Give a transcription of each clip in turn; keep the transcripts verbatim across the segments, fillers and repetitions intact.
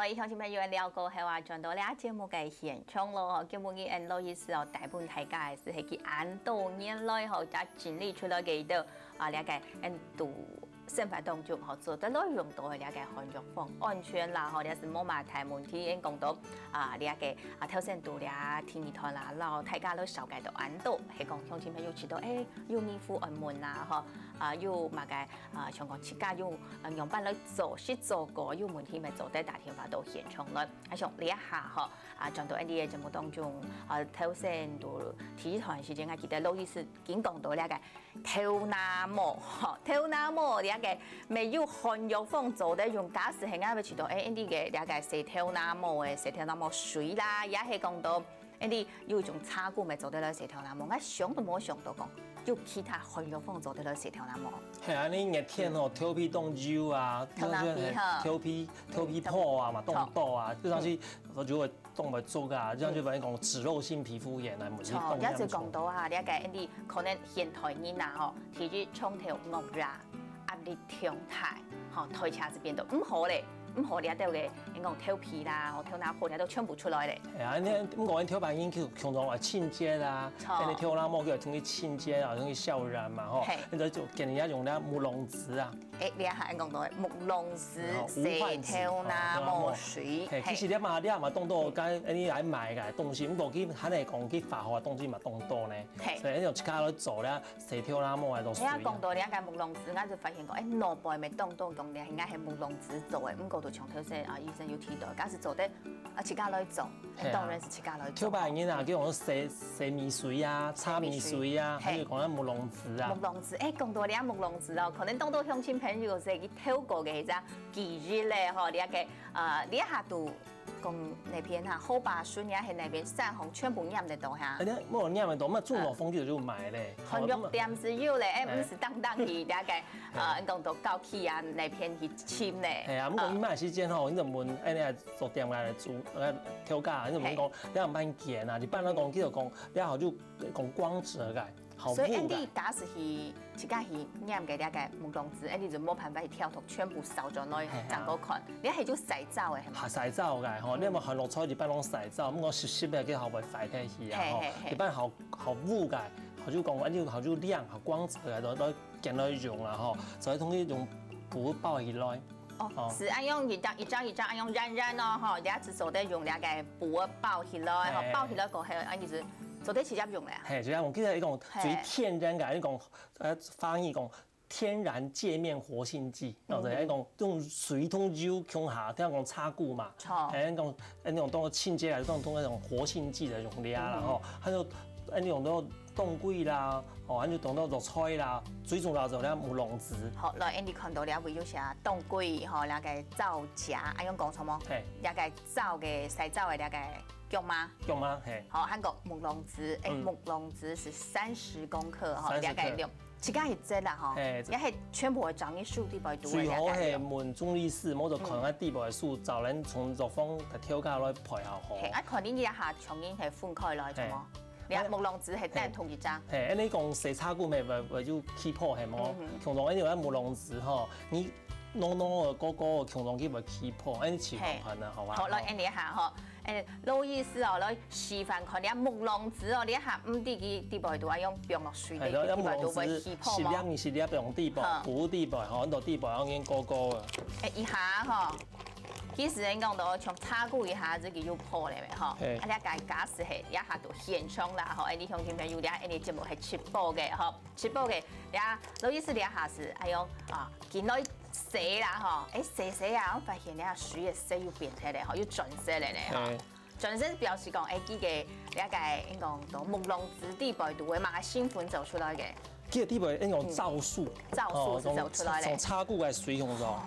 各位鄉親朋友，𠊎兜過後啊，轉到這節目个現場咯。今晡日𠊎兜老醫師哦，帶分大家个係佢恁多年來吼，正整理出來个一道啊，這个𠊎兜生活當中吼，做得來用到个這个漢藥房安全啦吼，這係無麼大問題。𠊎講到啊，這个啊，頭先在這第二段啦，摎大家來紹介到恁多，係講鄉親朋友知道，誒，有疑問愛問啦吼，啊，有麼个啊，想講自家用啊，仰般來做，實做過，有問題乜做得打電話到現場來。啊，像這下吼，啊，轉到𠊎兜个節目當中，啊，頭先在第一段時間，𠊎記得老醫師緊講到這个頭那毛，吼，頭那毛這个乜有漢藥房做得用，假使係𠊎兜知道，誒，𠊎兜个這个洗頭那毛个，洗頭那毛水啦，也係講到 𠊎兜有一種茶鈷乜做得來洗頭那毛，𠊎想都無想到講，有其他漢藥房做得來洗頭那毛。係啊，你熱天吼，頭皮當油啊，頭那皮哈。頭皮，頭皮泡啊嘛，痛。當多啊，就像是，嗯。我就會動不足啊，這樣就反正講脂漏性皮膚炎啊，問題著，當嚴重。這就講到啊，這个𠊎兜可能現代人啊吼，第一長透惡熱，壓力 傷大，吼，代謝就變到毋好咧，毋好了，這兜个，𠊎講頭皮啦，吼，頭那毛這兜全部出來咧。係啊，你毋過𠊎兜頭擺人去常常愛清潔啊，著。恁樣頭那毛就愛同佢清潔啊，同佢消炎嘛，吼。嘿。你就，就建議人用該木榔子啊。誒，你還講到木榔子，然後無患子，洗頭那毛水，哦，嘿，嘿。其實你嘛，你嘛當多該，你來買个東西，毋過佢還係講佢化學个東西嘛當多呢。嘿。所以你用自家來做咧， 洗頭那毛个都水啊。你啊講到你啊个木榔子，𠊎就發現講，誒，老輩乜當當講，你應該係木榔子做个，毋過就像頭先啊，醫生有提到，假使做得啊，自家來做，係啊。當然係自家來做。頭擺人啊，叫做洗，洗米水啊，炒米水啊，洗米水，還有講到木榔子啊。嘿。木榔子，誒，講到你啊木榔子哦，可能當多鄉親朋友係佢透過个一隻記憶咧，吼，你啊个，呃，你啊都 講該片哈，河壩脣也係該片山洪全部黏得到哈。哎，你無黏得到，那種老風就就買咧。漢藥店係有咧，哎，哎。毋係單單去該个，呃，講到郊區啊，該片去尋咧。哎呀，毋過你買時間吼，你就問，哎，你做店个主，呃，頭家，你就問講，嘿。你仰般揀啊？一般來講，嗯。佢就講，你好就講光澤个。 好，所以，𫣆俚假使去，自家去拈个這个木榔子，𫣆俚就無辦法去挑忒全部燒轉來，嘿啊。正過看。你係就曬燥个，係無？哈，曬燥个吼，嗯。你莫寒落菜一般攏曬燥，毋過濕濕个，佢好會壞忒去啊吼。嘿，嘿，嘿。一般好，好烏个，好就講，𫣆俚好就靚，好光澤个，都，都揀來用啊吼。所以通常用布包起來。 哦，哦。係恁樣一張一張一張恁樣染染哦，吼，這下就做得用這个布包起來，吼，嘿。包起來過後，恁樣就做得直接用了。嘿，直接用，其實一種最天然个，嘿。一種，呃，翻譯講天然界面活性劑，嗯哼。然後就係一種用水同油共下，聽講茶鈷嘛，好。嘿，一種，那種當清潔來，當，當那種活性劑个用料啦，嗯哼。吼，還有，那種都 當歸啦，哦，還有當多綠菜啦，最重要就係木榔子。好，來，𫣆俚看到這位有寫當歸，吼，這个燥莢，恁樣講著無？嘿。這个燥个，曬燥个這个薑嫲。薑嫲，嘿。好，還過木榔子，哎，嗯。木榔子係三十公克，吼，三十克。這个量，自家去摘啦，吼，嘿。也係全部會裝入手裡背肚个，最好係問中醫師，無就看下裡背个手，嗯。照人從藥房个挑價來配好，吼。嘿，啊，看你這下像人係分開來，嘿。著無？ 你看木榔子係單獨一隻。嘿，恁樣講洗茶鈷乜會，會有氣泡係無？嗯哼。通常恁樣木榔子吼，你弄弄个高高，通常佢會起泡，恁樣試看看啊，嘿。好吧？好，來，吼。恁樣下吼，哎，老醫師哦，來示範看，你看木榔子哦，你看，毋知佢裡背肚愛用放落水，嘿，然後木榔子裡背肚會起泡無？一粒一粒放裡背，好。補裡背吼，你到裡背愛用高高个。哎，一下吼，其實人講到像茶鈷一下子佢就泡了吼，嘿。啊，你看假使係，一下都 現場啦，吼，哎，你鄉親朋友，這下𫣆俚節目係直播个，吼，直播个，這下老醫師這下係，哎喲，啊，緊來洗啦，吼，哎，洗洗啊，𠊎發現這下水个色又變忒咧，吼，又轉色了咧，吼。嘿。轉色表示講，哎，這个，這个，應該講到木榔子裡背肚个麼个成分走出來个。 佢个裡背應該講皂素。嗯。皂素係走出來咧。哦，從，從茶鈷个水用著。哦，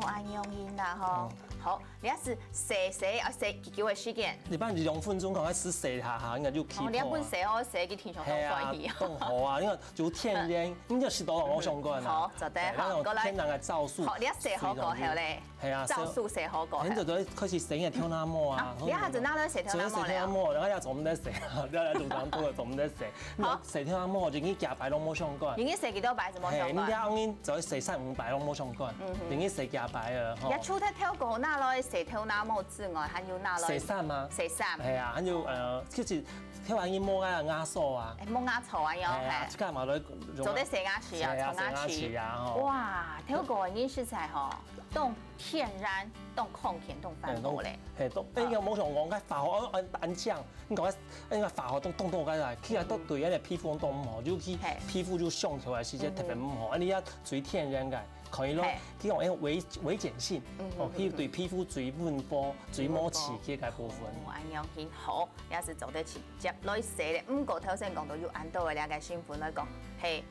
恁樣啦吼。嗯。好，你要係洗洗，啊，洗幾久个時間？一般兩分鐘，可能係洗下下，應該就起泡啊。哦，兩分洗哦，洗佢天上都可以。係啊，當好啊，因為就天然，嗯。應該係都無相關啊。嗯，好，做得，哎，好，過來。那種天然个皂素。好，你要洗好過後咧？水溶液。 係啊，皂素洗好過後。很早就開始洗个頭那毛啊，啊，你還真拿來洗頭那毛了？所以洗頭那毛，然後也做毋得洗啊，你來路上都做毋得洗。好。你洗頭那毛，人家幾擺攏無相干。人家洗幾多擺就無相干。嘿，你這樣就洗三五擺攏無相干，嗯哼。人家洗幾擺了，吼。也除忒頭過那拿來洗頭那毛之外，還有拿來洗衫嗎？洗衫。係啊，還有呃，其實頭下你摸啊牙刷啊，哎，摸牙刷啊，喲，係啊，係。這个嘛來用啊。做得洗牙齒啊，係啊，沖牙齒。洗牙齒啊，吼。哇，頭過人實在吼，當天然，當康健，當環保咧。係，都，哎，有無想講該化學，哦，安安醬，你講該，哎，該化學都凍凍該來，起來都對人的皮膚都毋好，尤其係。皮膚就傷起來時間特別毋好，啊，你要最天然个。 可以咯，係。佢講誒微微鹼性，嗯哼哦，佢對皮膚最溫和、最無刺激个部分。哦，恁樣很好，也係做得直接來洗咧。毋過頭先講到有恁多个這个成分來講，係，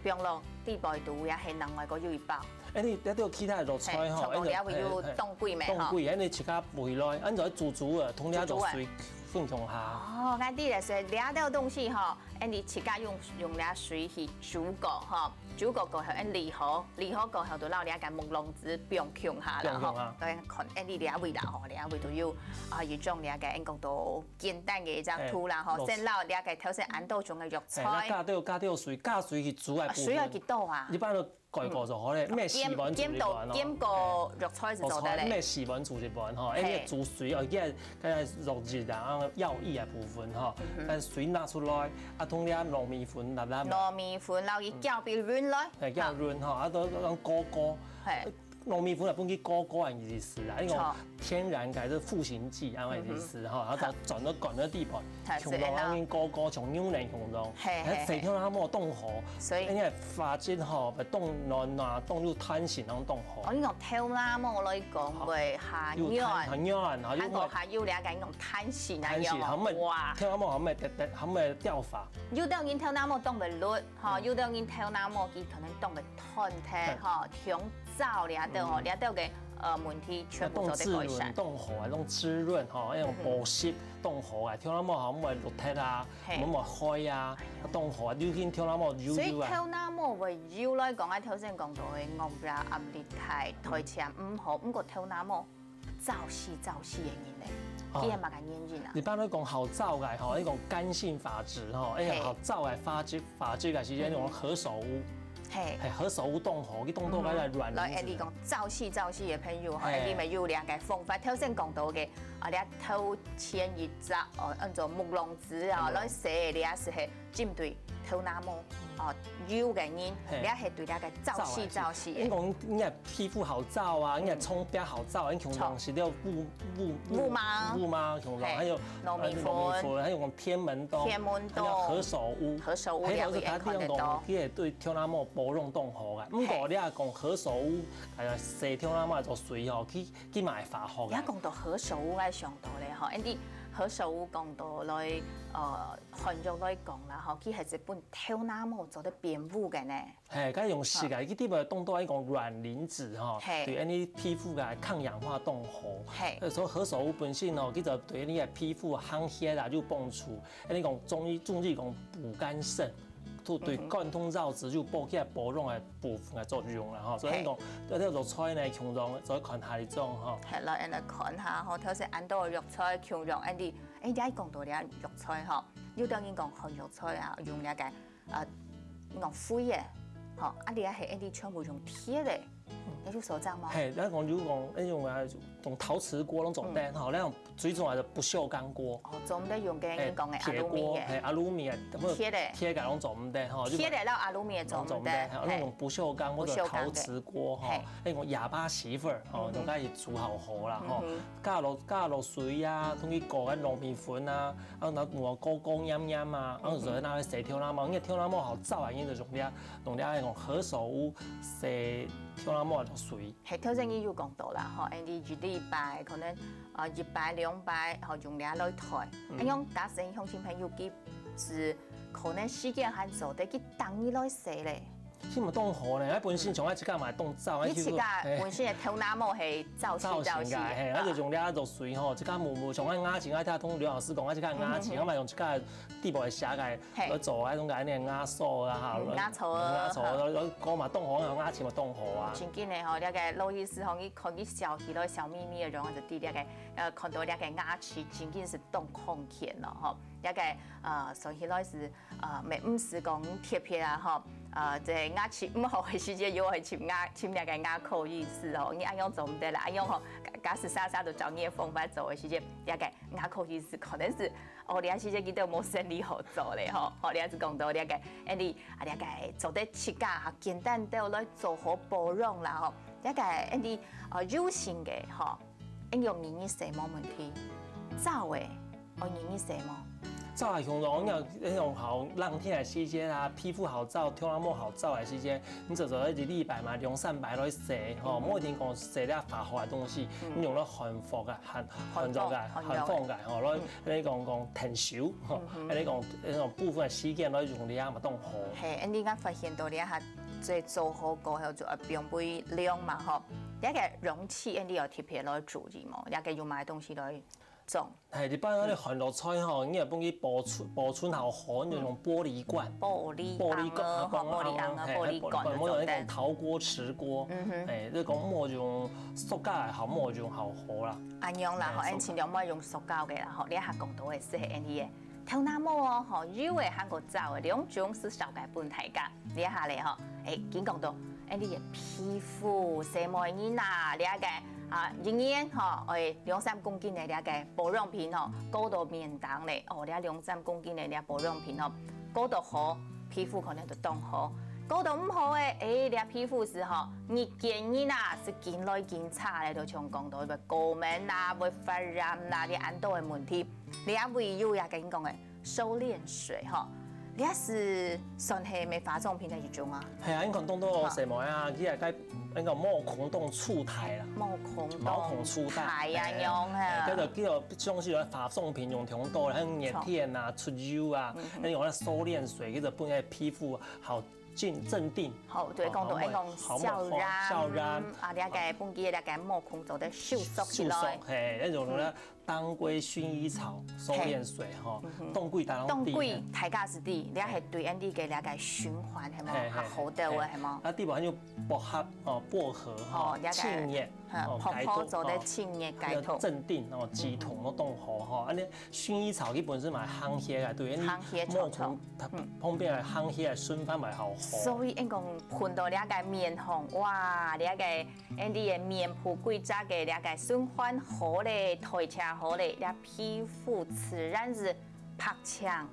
放落底背肚也係另外个有一包。誒，你這兜其他个藥材吼，係，像講這位有誒誒誒凍櫃咩吼？凍櫃，誒，你自家回來，恁樣煮煮啊，同這藥水煮煮啊。混共下。哦，𠊎知咧，所以這兜東西吼，誒，你自家用用這水去煮過吼。 煮過過後，嗯，瀝好，瀝好過後就摎這个木榔子放共下啦，放共下。吼，對，看，哎，你這位啦，吼，這位就有啊，一種這个，應該都簡單个一隻圖啦，吼，哎，先摎這个頭先恁多種个藥材。哎，那加兜加兜水，加水去煮个部分。啊，水要幾多啊？一般都蓋過就好咧，嗯。毋係洗碗煮一碗哦。點，點過，點過藥材就做得咧。藥材，毋係洗碗煮一碗吼，哎，嘿。你煮水哦，佢个，个藥液啊，藥液个部分吼，嗯哼。但水拿出來，啊，同這糯米粉摎摎。糯米粉摎佢攪畀勻來。 係，較潤吼，啊，都講高高。係。糯米粉啊，分佢高高个意思啦，因為天然个係賦形劑，恁个意思吼，啊，轉到管个地方，係，共樣啊，高高，像牛奶共樣，係，係，係，洗頭那毛當好，所以，因為髮質吼，會當軟啊，當有彈性，當好。哦，你講頭那毛來講，會較軟，較軟，吼，還過較有兩个那種彈性啊，彈性，樣哦，哇，頭那毛還會，還會掉髮。有兜人頭那毛當會綠， 吼，有兜人頭那毛佢可能當會斷忒，吼，長燥這兜吼，這兜个呃問題全部做得改善。當滋潤，當好啊，當滋潤吼，那種保濕當好啊，頭那毛吼，毋會落忒啊，係。毋會開啊，當好啊，尤其頭那毛油油啊。所以頭那毛會油來講，啊，頭先講到个，𠊎毋知壓力大，代謝毋好，毋過頭那毛 燥死燥死个人咧，哦。佢係麼个原因啊？一般來講好燥个吼，一種乾性髮質吼，嘿。一種好燥个髮質，髮質个係一種何首烏。嘿。嘿，何首烏當好，佢當到个軟。來，你講燥死燥死个朋友吼，嘿。你們有兩个方法，頭先講到个，啊，你頭前一隻，哦，安到木榔子啊，木榔。來洗，你也係 針對頭那毛，哦，油个人，嘿。你也係對該个燥死燥死个。你講你个皮膚好燥啊，你个床邊好燥啊，你共樣係了烏，烏，烏麻。烏麻共樣，嘿。還有，糯米粉。呃，糯米粉，還有講天門冬，天門冬。還有何首烏。何首烏，嘿，了解，看得到。佢係對頭那毛保養當好个。毋過你若講何首烏，哎呀，洗頭那毛做水吼，佢，佢嘛會發福个。你講到何首烏，𠊎想到咧吼，Andy，何首烏講到來，呃， 漢藥來講啦，吼，佢係一本頭那毛做得變烏个呢。嘿，佢用食个，佢底背當多一種卵磷脂吼，嘿。對，恁呢皮膚个抗氧化當好。嘿。呃，所以何首烏本身吼，佢就對你个皮膚行血啦，有幫助。恁呢講中醫，中醫講補肝腎，就對嗯哼。貫通藥質，就補起來保養个部分个作用啦，吼。所以講，嘿。這條藥材呢，共樣做得看下一種吼。嘿，來，恁呢看下吼，頭先恁多藥材共樣，恁呢，哎，你講到這藥材吼， 有兜人講漢藥材啊，用這个，呃，用灰个，吼，啊，這係一定全部用鐵个，嗯。你有所長嗎？嘿，咱講有講，那種啊，用陶瓷鍋那種的，嗯。吼，那種最重要的不鏽鋼鍋。哦，總得用个，嘿，你講个鐵鍋，aluminum个。嘿，aluminum个，鐵个。鐵个那種的，吼，就鐵个摎aluminum个那種的，種的，嘿，嘿。那種不鏽鋼或者陶瓷鍋，不鏽鋼个。吼，嘿。那種啞巴媳婦兒，吼，嗯哼。用該去煮好好啦，吼。嗯哼。加落，加落水啊，同佢過个糯米粉啊， 啊，拿碗高高黏黏啊，啊，所以拿來洗頭那毛，因為頭那毛好燥啊，因為就用這，用這那種何首烏洗頭那毛个水。嘿，頭先你有講到啦，吼，恁呢一禮拜可能，呃，一擺兩擺，吼，用這來洗。嗯。恁樣假使鄉親朋友佢係可能時間還做得，佢逐日來洗咧。 佢嘛當好呢，啊本身像𠊎自家嘛當燥，你自家本身个頭那毛係燥死燥死个，燥型个，嘿，啊就用這藥水吼，自家抹抹，像𠊎牙齒，𠊎聽劉老師講，𠊎自家牙齒，嗯哼。𠊎嘛用自家底背寫个，嘿。來做啊，種个恁呢牙刷啊，哈，嗯，牙刷啊。牙刷，來，來，講嘛當好，牙齒嘛當好啊。真緊个吼，這个羅醫師吼，你看佢笑起來笑眯眯个樣子，對這个，呃，看到這个牙齒真緊係當康健咯吼，這个，呃，算起來係 啊，乜毋係講特別啊，吼，呃，這牙齒毋好个時節，又愛尋牙，尋這个牙科醫師吼，你恁樣做毋得啦，恁樣吼，假使煞煞都照你个方法做个時節，這个牙科醫師可能係，哦，這時節佢都無生理好做咧吼，吼，這係講到這个，恁樣啊，這个做得自家哈，簡單个來做好保養啦吼，這个恁樣，呃，油性个吼，恁樣日日洗無問題，燥个，愛日日洗無？燥个用咯，你若那種好冷天个時節啊，皮膚好燥，頭那毛好燥个時節，你就做一禮拜嘛，兩三擺來洗吼，嗯。無一定講洗了發好个東西，嗯。你用了寒服个、寒、寒服个、寒風个吼，來，嗯。來講講𢯭手吼，嗯哼。來講那種部分个時間來用了嘛，當好。嘿，恁樣𠊎發現到了哈，這做好過後就愛放杯涼嘛吼，這个容器恁樣要特別來注意無？這个用麼个東西來裝？ 係，一般个韓國菜吼，你也分佢保存，保存好好，你用玻璃罐。玻璃玻璃罐，啊，講玻璃罐啊，係，玻璃罐，係，無用那種陶鍋、瓷鍋，嗯哼。係，就講莫用塑膠个好，莫用好好啦。恁樣啦，吼，係，塑膠。盡量莫用塑膠个啦，吼，你還講到个係恁樣个。頭那毛哦，吼，油个還過燥个，兩種係紹介分大家。這下咧吼，誒，緊講到，誒，你个皮膚，細妹人啊，這个 啊，一年吼，愛兩三公斤个這个保養品吼，過到面頂咧，哦，這兩三公斤个這保養品吼，過到好，皮膚可能就當好；過到毋好个，誒，這皮膚係吼，日見日啊，係緊來緊差咧，就像講到个過敏啦，會發炎啦，這恁多个問題。這位有也跟你講个， 收斂水吼，這係算係乜化妝品个一種啊？係啊，你看當多細妹啊，佢也該那個毛孔當粗大啦，毛孔毛孔粗大，大啊，係，樣啊。係，該就叫做像係化妝品用當多啦，像熱天啊、出油啊，嗯哼。那用那收斂水，佢就分該皮膚好鎮鎮定。好，對，講到好，愛講好，消炎，好，消炎。啊，了解，分佢了解毛孔做得收縮起來。收縮，係，那種呢，嗯。 當歸薰衣草收斂水吼，嘿。嗯哼。當歸大家攏知，當歸大家係知，你係對𫣆俚个了解循環係無？嘿，嘿，較好个話係無？嘿。啊，底背還有薄荷哦，薄荷吼，哦，了解。清熱，嗯，哦，薄荷做得清熱解毒。解毒，哦，鎮定哦，止痛都當好吼。嗯哼。恁呢薰衣草佢本身嘛係行血啊，對，你行血，毛孔，著，著。嗯。旁邊个行血个循環嘛好好。所以應該噴到這个面紅，哇，這个 𫣆俚个面部規則个這个循環好咧，代謝好咧，這皮膚自然係白淨，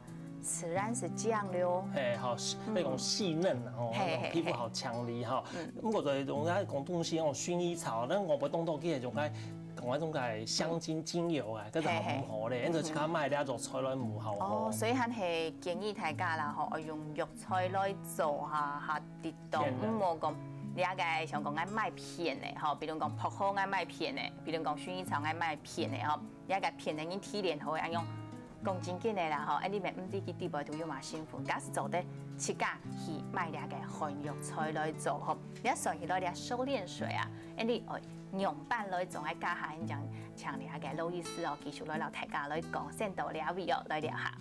自然係靚了。嘿，好，嗯。那種細嫩啊，吼，嘿，那種皮膚好強力哈。嘿，嘿。嗯。毋過就係用該廣東式那種薰衣草，咱外背當多佢係用該，講該種个香精精油啊，嗯。該就好毋好咧，嘿，嘿。𫣆俚自家買這種材料毋好吼。哦，所以還係建議大家啦，吼，用藥材來做哈，哈。 得當，天哪。毋好講，你這个像講愛買片个吼，比如講薄荷愛買片个，比如講薰衣草愛買片个吼，你這个片个人提煉好个，恁樣講真緊个啦吼，恁呢乜毋知佢底背肚有麼成分，假使做得自家去買這个漢藥材來做吼，你愛算起來這收斂水啊，恁呢愛仰般來做，愛教下恁樣，請這个羅醫師哦，繼續來摎大家來講，先到這位哦，來尞下。